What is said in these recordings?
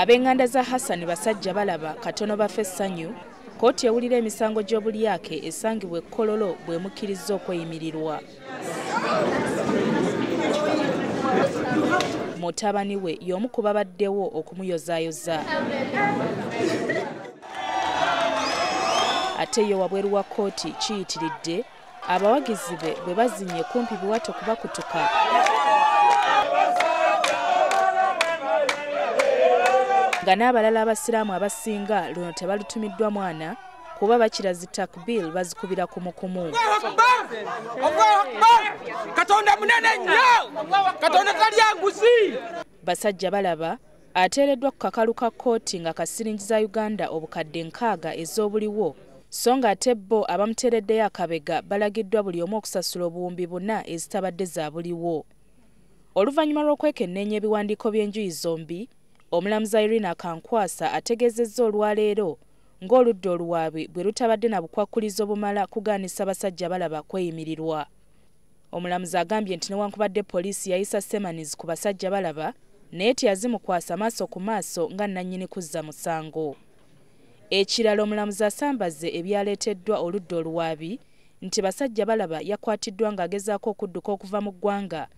Ab'enganda za Hassan Basajja Balaba katono bafe essanyu, kkooti ewulira emisango gy'obulyake esangibwa e Kololo bw'emukkirizza okweyimirirwa. Mutabani we y'omu ku babaddewo okumuyozaayoza. Ate ye wabweru wa kkooti kiyitiridde abawagizi be bwe bazinye kumpi biwato kubakutuka nga n'abalala abasiraamu abasinga luno tebalutumiddwa mwana kuba bakira zi takbir bazikubira kumukumu. Katonda munene nnyo, Katonda talya nguzi. Basajja Balaba ateereddwa ku kakalu ka kkooti nga kasiringi za Uganda obukadde 60 ez'obuliwo, so nga ate bo abamuteereddeyo akabega balagiddwa buli omu okusasula obuwumbi 4 ezitabadde za buliwo. Oluvannyuma lw'okwekenneenya ebiwandiiko by'enjuyi zombi, omulamuzi Irene Akankwasa ategeezezza olwaleero ng'oludda oluwaabi bwe lutabadde na bukwakkulizo bumala kugaanisa Basajja Balaba kweyimirirwa. Omulamuzi agambye nti newankubadde poliisi yayisa semanizi ku Basajja Balaba naye teyazimukwasa maaso ku maaso nga nnannyini kuzza musango. Ekirala omulamuzi asambaze ebyaleeteddwa oludda oluwaabi nti Basajja Balaba yakwatiddwa ng'agezaako okudduka okuva mu ggwanga,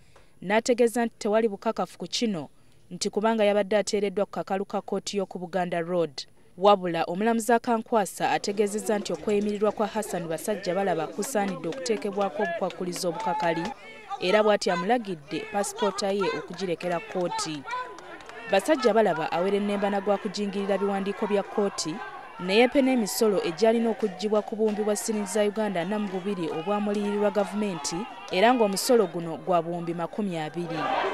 n'ategeeza nti tewali bukakafu ku kino nti kubanga yabadde ateereddwa ku kakalu ka kkooti y'oku Buganda Road. Wabula omulamuzi Akankwasa ategeezezza nti okweyimirirwa kwa Hassan Basajja Balaba kusaanidde okuteekebwako obukwakkulizo obukakali, era bw'ati amulagidde paasipoota ye okugirekera kkooti. Basajja Balaba awerennemba gwa kujingirira biwandiiko bya kkooti neyepe n'emisolo egyalina okuggyibwa ku buwumbi bwa siringi za Uganda 42 obwamuliyirirwa gavumenti, era ng'omusolo guno gwa buwumbi 20.